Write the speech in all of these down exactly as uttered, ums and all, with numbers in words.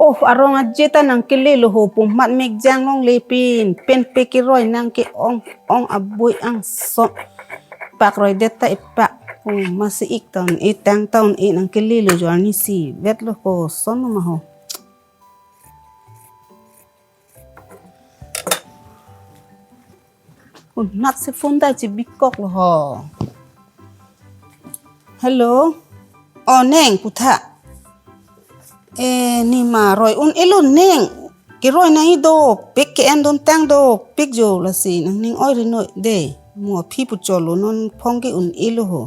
Oh, arong aje ta nangkele lo ho, pu mat mekjang longle pin, pen pe keroi nang ke-ong ong abui angsong. Pak roi det ta ipak, pu masi ik ta un-e, tang ta un-e, nangkele lo jo arnisi vet lo ko son lo ma ho. Unat si phone ta chibikok lo ho. Hello. O neng, pu tha. E, ni ma roi un-e lo neng. Keroi nangji dopik, ke-en dun tang dopik jo, lasi nangning oi ri noi de. Mo aphi pu cholo non phong ke un-e lo ho.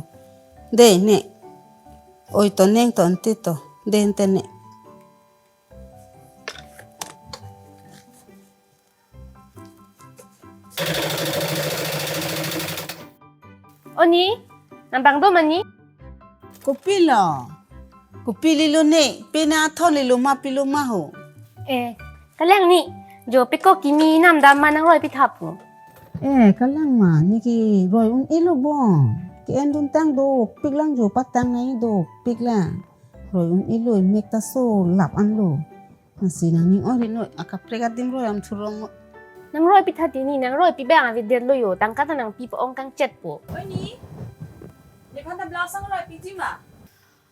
De ne. Oi to neng to ante to. De ante ne. O ni, nang bang do ma ni? Kopi lo? Kopi lilo ne, pena thon lilo ma pilo ma ho. Eh, kalang ni, jo peko kimi nam dam ma nang roi pitha pu. Eh, kalang ma, ni keroi un-e lo bo. Ke-en dun tang dopik lang jo patang nangji dopik lang. Roi un-e lo, mek ta so lap an lo. Lasi nangning oi ri noi, akaprek adim roi am thurong. Nang roi pitha ti ni, nang roi pi bang avedet lo jo, tangka ta nangpi pa ong kangchet po. Oi ni, nephan ta blouse ang roi piji ma?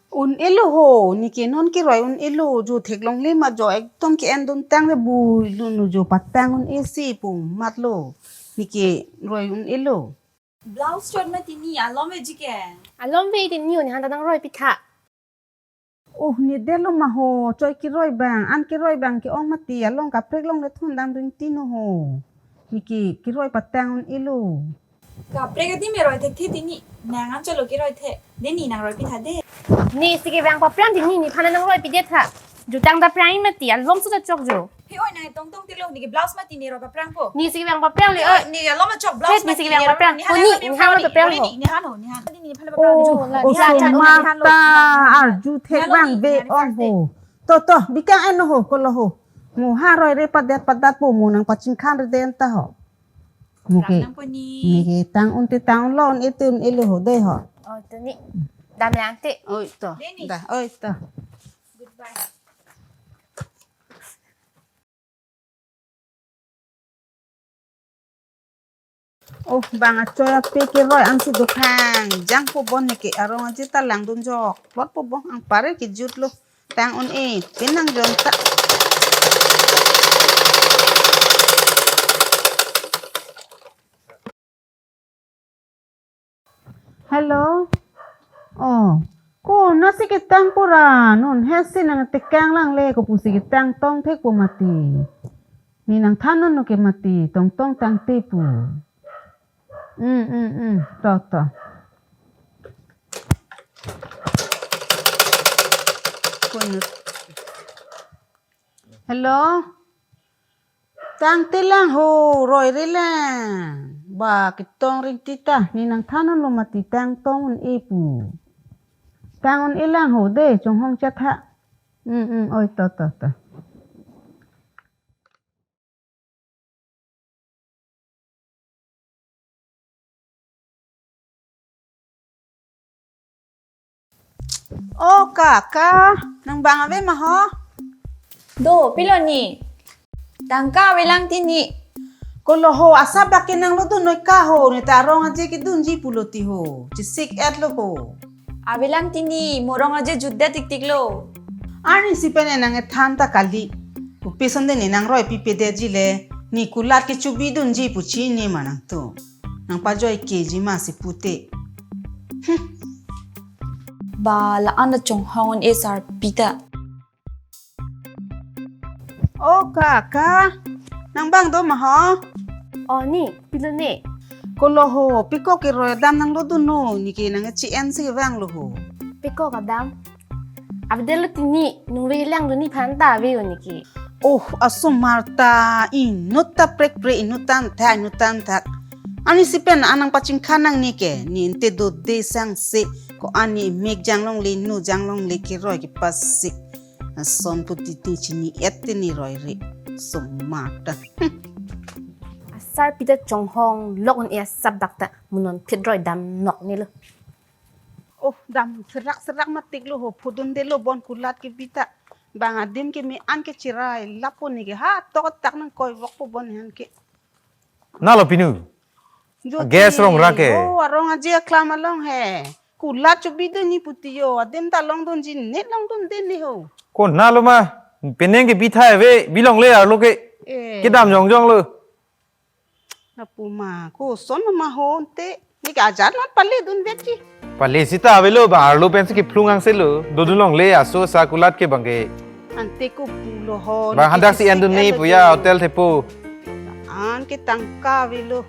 Un-e lo ho, ni ke non keroi un-e lo, jo theklongle ma jo, ekdom ke-en dun tang le bui lo nu jo patang un-e si pu mat lo, ni keroi un-e lo. Blouse chot ma ti ni, alom veji ke? Alom ve ti ni, o nephan ta nang roi pitha. Oh, ni det lo ma ho, choi keroi bang, an keroi bang ke-ong mati, along kaprek longle thon dam ring ti no ho. Ni ke keroi patang un-e lo. Kaprek adim me roi thekthe ti ni, nang an cholo keroi the, de ni nang roi pitha de. Ni si ke bang paprang ti ni, nephan nang roi pidet tha. Jutang ta prang mati, alom su ta chok jo. He oi, nang tong tong ti lo, ni ke blouse ma ti ni roi paprang po. Ni si ke bang paprang le, oi. Ni ke alom chok blouse. Ni si ke bang paprang. Ni han, ni han, ni han, ni han, ni han, ni han. Oh, oh, ni han, so ni han, ni han, mata ni han. Arju thek bang ve ong ho. To, to, bikang en ho, kolo ho. Mo ha roi re padat padat po mo nang pachingkhan re den ta ho. Mo ke. Ni ke tang un te tang un lo un-e te un-e lo ho de ho. Oh, to ni. Dam lang te. Oi to. De ni. Da, oi to. Goodbye. Oh, bang achoi ape keroi ansi dokhang. Jang po bon ne ke arong aje ta langdun jok. Plot po bon ang pare kejut lo. Tang un-e, pinang jon ta. Hello. Oh, ko nasi ketang pura, non hesi nang tekang lang le, ko pusi ketang tong thek po mati. Ni nang than non no ke mati, tong tong tang te pu. Hmm, hmm, hmm, to, to. Hello. Tang te lang ho, roi re lang. Ba ketong ring ti ta, ni nang than non lo mati tang tong un-e pu. Tang un-e lang ho de, chonghong chat ha. Hmm, hmm, oi to, to, to. O kaka, nang bang ave ma ho? Do, pilo ni. Tangka ave lang ti ni. Kolo ho, asap bak ke nang lo dun noi ka ho, ne ta arong aje kedunji pulo ti ho. Chisik et lo ho. Ave lang ti ni, mo rong aje jutdet tik tik lo. Arnisi pen nang ethan ta kali. Kopi sonde ni nang roi pipe detji le, ni kulat kechubi dunji pu chini ma nangtum. Nang pajoi keji ma si pute. Hmm. Ba la-an ta chonghong un-e sarpi ta. O kaka, nang bang do ma ho? O ni, pilo ne. Kolo ho, piko keroi dam nang lo dun noi, ni ke nang chi en si vang lo ho. Piko kedam. Ave det lo ti ni, nung ve lang dun ni phan ta ave o ni ke. Oh, asomar ta, inut ta prek prek, inut tan thak, inut tan thak. Arnisi pen an nang pachingkhan nang ni ke, ni ente do de sang se, ko ani mek jang longle, nu jang longle keroi kepasik. Ason pu titi chini et te ni roi re. Somar ta. Asarpi ta chonghong lok un-e asap bak ta mo non phit roi dam nok ni lo. Oh, dam serak serak matik lo ho, phudun det lo bon kulat kebi ta. Bang adim ke me-an ke chirai lapu ni ke ha tok tak nangkoi vok po bon han ke. Nalo pinu. Jo Gas ti, rong ra ke. Oh, arong aji aklam along he. Kulat chubi dun ni puti yo. Adim ta longdunji ne longdunde ni ho. Ko nalo ma. Penang ke bithai ave, bilongle arlo ke. Eh. Kedam jongjong lo. Lapu ma, koson ma ho te. Ni ke ajat mat pale dunvekji. Pale sita avelo ba arlo pensi kephlung angse lo. Dodun longle aso sa kulat ke bang ke. Ante ko pulo ho. Bang ni hadak si ketisik endun ni elo puya jo. Hotel thepo. An ke tangka avelo.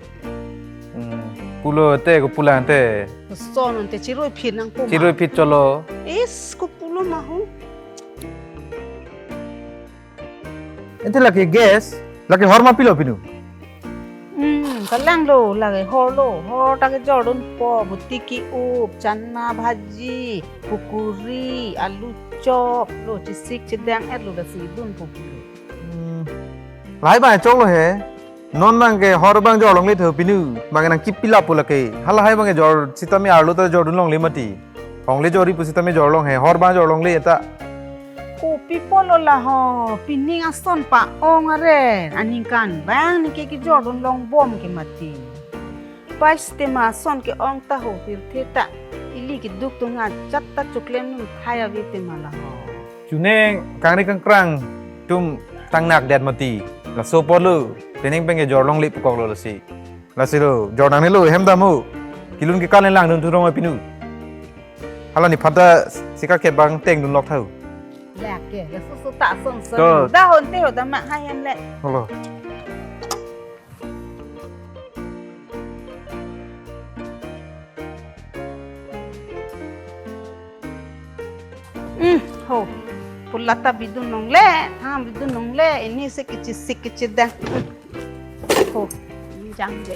Hmm. Pulo te ko pulang te. Koson ante chiroi phit nangpo ma. Chiroi phit cholo. Is ko pulo ma ho. Ante lake gas, lake hor ma pilo pinu. Hmm, kalang lo, lake hor lo, hor ta kejordun po, buti ki-up, chana bhaji, pukuri, alu chop, lo chisik chedang et lo lasi dun po pulo. Hmm. Lahai bang chok lo he. Non bang ke hor bang jorlongle tho pinu. Bang nangkepi lapu lake. Halahai bang ke jor sitame arlo ta jordun longle mati. Hong le jori pusitame jorlong he, hor bang jorlongle eta. Kopi pulo la ho, pining ason pa-ong are, aningkan bang ni ke kejordun longbom ke mati. Pais tema ason ke-ong ta ho pirthe ta, ili keduk tunga chat ta chuklem nung thai ave tema la ho. Chuneng kangri kangkrang tum tangnak det mati. Laso pulo, penang pen ke jorlongle pukok lo lasi. Lasi lo, jornang ni lo, hem damu. Kelun ke kalen langdun thurong pinu. Hala ni phata sika ke bang tengdun lok tha. Lake, ya susu ta son son. To. Da hon te ho da ma hai hem le. Holo. Hmm, ho. Pulat ta bidun longle, ha bidun longle, ini se kechisik kechedang. Hmm. Ho, jang je.